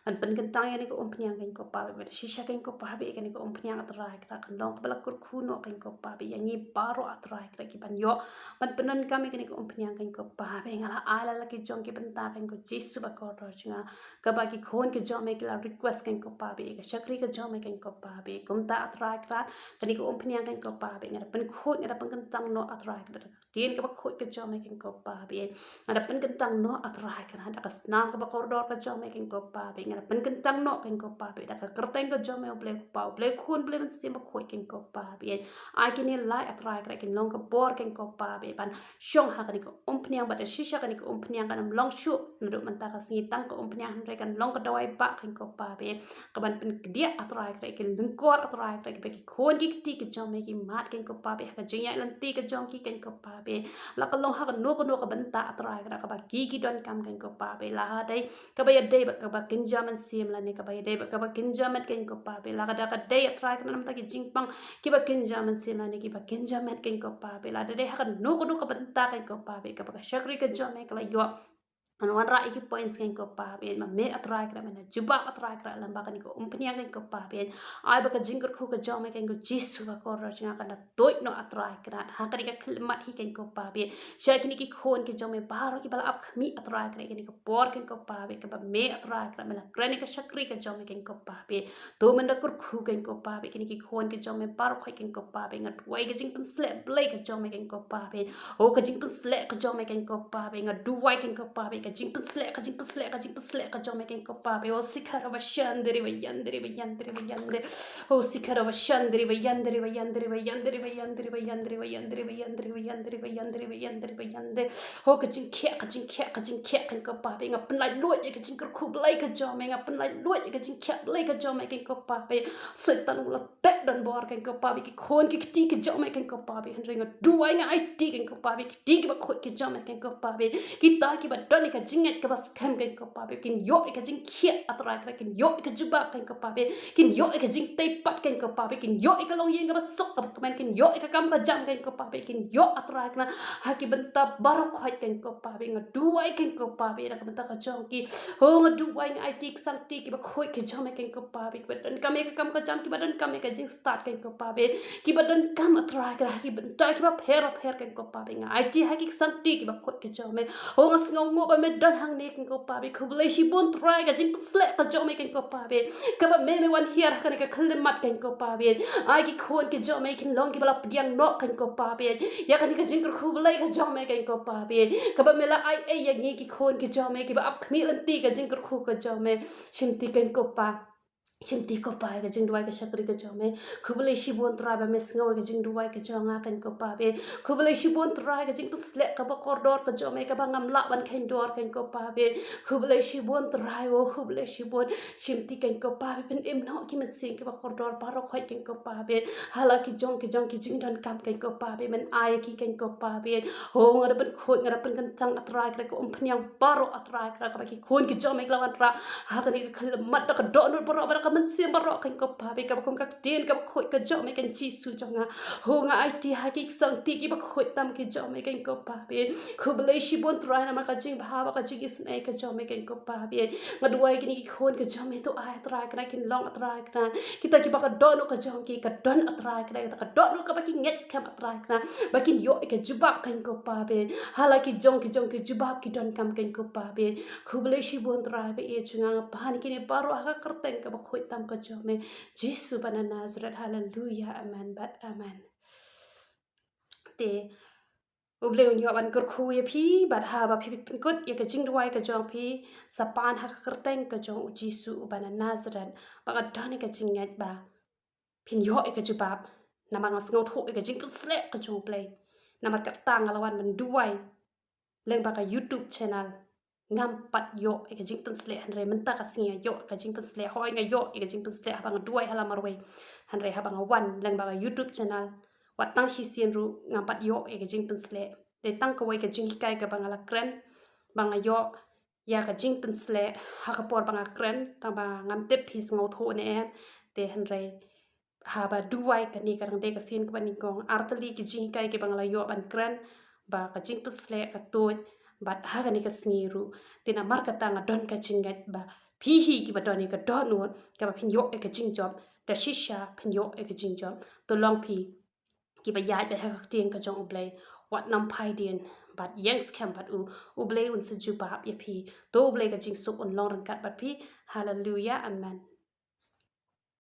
ban pynkyntang ïa kane ka umphniang keiñ ko Pa ba, ba shisha keiñ ko Pa ba, ïa kane ka umphniang A Trai Kynrad kan long kaba la kyrkhu noh keiñ ko Pa ba ïa ngi baroh A Trai Kynrad ki ban ïoh ban pyndonkam ïa kane ka umphniang keiñ ko Pa ba. Nga la ai la la ki jong ki bynta keiñ ko Jisu ba kordor jong nga, kaba ki khun ki jong me ki la request keiñ ko Pa ba, ïa ka shakri ka jong me keiñ ko Pa ba. Kumta A Trai Kynrad, kane ka umphniang keiñ ko Pa ba, nga da pynkhuid, nga da pynkyntang noh A Trai Kynrad, ktien kaba khuid ka jong me keiñ ko Pa ba. Nga da pynkyntang noh A Trai Kynrad da ka snam kaba kordor ka jong me keiñ ko Pa ba. Nga da pynkyntang noh keiñ ko Pa ba da ka kyrteng ka jong me U Blei U Kpa, U Blei U Khun, U Blei Mynsiem Bakhuid keiñ ko Pa ba. Ai kine lai A Trai Kynrad kin long ka bor keiñ ko Pa ba ban shong ha kane ka umphniang, bad da shisha kane ka umphniang kan ym long shuh naduh mynta ka sngi tang ka umphniang, hynrei kan long ka dawai bah keiñ ko Pa ba, kaban pynkdiah A Trai Kynrad ki lyngkor A Trai Kynrad, kiba ki khun ki kti ki jong me ki mad keiñ ko Pa ba ha ka jingïaid lynti ka jong ki keiñ ko Pa ba. La ka long ha kano kano ka bynta A Trai Kynrad kaba ki ki donkam keiñ ko Pa ba, la ka dei kaba ïadei bad kaba kynja mynsiem lane kaba ïadei bad kaba kynja met keiñ ko Pa ba, la ka da ka dei A Trai Kynrad namar ki jingpang kiba kynja mynsiem lane kiba kynja met keiñ ko Pa ba, la da dei ha kano kano ka bynta keiñ ko Pa ba kaba ka shakri ka jong me ka la ïoh ban wanrah ïa ki points keiñ ko Pa ba, ma me A Trai Kynrad me na jubab A Trai Kynrad lyngba kane ka umphniang keiñ ko Pa ba. Ai ba ka jingkyrkhu ka jong me keiñ ko Jisu ba kordor jong nga kan da tuid noh A Trai Kynrad ha kane ka khyllipmat hi keiñ ko Pa ba, sha kine ki khun ki jong me baroh kiba la ap khmih A Trai Kynrad kane ka por keiñ ko Pa ba, kaba me A Trai Kynrad me la kren ïa ka shakri ka jong me keiñ ko Pa ba. To mynta kyrkhu keiñ ko Pa ba, kine ki khun ki jong me baroh khoit keiñ ko Pa ba, nga duwai ka jingpynsleh Blei ka jong me keiñ ko Pa ba. O ka jingpynsleh ka jong me keiñ ko Pa ba, nga duwai keiñ ko Pa ba ka jingpynsleh, ka jingpynsleh, ka jingpynsleh ka jong me keiñ ko Pa ba. O sikara ba shandri ba yandri ba yandri ba yandri. O sikara ba shandri ba yandri ba yandri ba yandri ba yandri ba yandri ba yandri ba yandri ba yandri ba yandri ba yandri ba yandri. O ka jingkhiah, ka jingkhiah, ka jingkhiah keiñ ko Pa ba, nga pynlait luid ïa ka jingkyrkhu Blei ka jong me, nga pynlait luid ïa ka jingkhiah Blei ka jong me keiñ ko Pa ba. Soitan u la teh donbor keiñ ko Pa ba ïa ki khun ki kti ki jong me keiñ ko Pa ba, hynrei nga duwai nga aiti keiñ ko Pa ba ïa ki kti kiba khuid ki jong me keiñ ko Pa ba, kita kiba don ïa ka jingngeit kaba skhem keiñ ko Pa ba, kin ïoh ïa ka jingkhiah A Trai Kynrad, kin ïoh ïa ka jubab keiñ ko Pa ba, kin ïoh ïa ka jingtei pat keiñ ko Pa ba, kin ïoh ïa ka longïing kaba suk kaba kmen, kin ïoh ïa ka kam ka jam keiñ ko Pa ba, kin ïoh A Trai Kynrad ha ki bynta baroh khoit keiñ ko Pa ba. Nga duwai keiñ ko Pa ba da ka bynta ka jong ki. O nga duwai nga aiti ki ksangti kiba khuid ki jong me keiñ ko Pa ba, kiba donkam ïa ka kam ka jam, kiba donkam ïa ka jingstad keiñ ko Pa ba, kiba donkam A Trai Kynrad ha ki bynta kiba pher bapher keiñ ko Pa ba, nga aiti ha ki ksangti kiba khuid ki jong me. O nga sngewnguh ba me don hangne keiñ ko Pa ba, khublei shibun Trai ka jingpynsleh ka jong me keiñ ko Pa ba, kaba me me wan hiar ha kane ka khyllipmat keiñ ko Pa ba. Ai ki khun ki jong me kin long kiba la pdiang noh keiñ ko Pa ba ïa kane ka jingkyrkhu Blei ka jong me keiñ ko Pa ba, kaba me la ai ei ïa ngi ki khun ki jong me kiba ap khmih lynti ka jingkyrkhu ka jong me. Shimti keiñ ko Pa, shimti ko Pa ïa ka jingduwai ka shakri ka jong me. Khublei shibun Trai ba me sngew ïa ka jingduwai ka jong nga keiñ ko Pa ba. Khublei shibun Trai ka jingpynsleh kaba kordor ka jong me kaba ngam lah ban kheiñ dor keiñ ko Pa ba. Khublei shibun Trai, o khublei shibun. Shimti keiñ ko Pa ba, pynim noh ki mynsiem kiba kordor baroh khoit keiñ ko Pa ba, ha la ki jong ki jong ki jingdonkam keiñ ko Pa ba, men ai ki keiñ ko Pa ba. O nga da pynkhuid, nga da pynkyntang A Trai Kynrad ka umphniang baroh A Trai Kynrad kaba ki khun ki jong me ki la wanrah ha kane ka khyllipmat da ka dohnud baroh bad da ka mynsiem baroh keiñ ko Pa ba, kaba kum ka ktien kaba khuid ka jong me keiñ Jisu jong nga. O nga aiti ha ki ksangti kiba khuid tam ki jong me keiñ ko Pa ba. Khublei shibun Trai namar ka jingbha bad ka jingisynei ka jong me keiñ ko Pa ba. Nga duwai kine ki khun ki jong me to ai A Trai Kynrad kin long A Trai Kynrad kita kiba ka dohnud ka jong ki ka don A Trai Kynrad, kita ka dohnud kaba ki ngeit skhem A Trai Kynrad, ba kin ïoh ïa ka jubab keiñ ko Pa ba. Ha la ki jong ki jong ki jubab ki donkam keiñ ko Pa ba. Khublei shibun Trai ba ïeit jong nga, nga pan kine baroh ha ka kyrteng kaba khuid tam ka jong me Jisu ba na Nasareth. Haleluya, amen bad amen. Te U Blei un ïoh ban kyrkhu ïa phi bad haba phi pynkut ïa ka jingduwai ka jong phi, sa pan ha ka kyrteng ka jong U Jisu uba na Nasareth, ba nga don ïa ka jingngeit ba phin ïoh ïa ka jubab. Namar nga sngewthuh ïa ka jingpynsleh ka jong U Blei. Namar kata nga la wan ban duwai lyngba ka YouTube channel. Ngam pat ïoh ïa ka jingpynsleh, hynrei mynta ka sngi nga ïoh ïa ka jingpynsleh. Hooid nga ïoh ïa ka jingpynsleh haba nga duwai ha la marwei. Hynrei haba nga wan lyngba ka YouTube channel, wat tang shisien ruh ngam pat ïoh ïa ka jingpynsleh. Dei tang kawei ka jinghikai kaba nga la kren ba nga ïoh ïa ka jingpynsleh ha ka por ba nga kren, tang ba ngam tip phi sngewthuh ne em. Te hynrei haba duwai kane ka dang dei ka sien kaba nyngkong, artylli ki jinghikai kiba nga la ïoh ban kren, ba ka jingpynshlur ka tuid, bad ha kane ka sngi ruh. Te namar kata nga don ka jingngeit ba phi hi kiba don ïa ka dohnud, kaba phin ïoh ïa ka jingjop, da shisha phin ïoh ïa ka jingjop. To long phi kiba ïaid beit ha ka ktien ka jong U Blei, wat nang phai dien, bad ïeng skhem bad u, U Blei un sa jubab ïa phi. To U Blei ka jingsuk un long ryngkat bad phi. Haleluya, amen.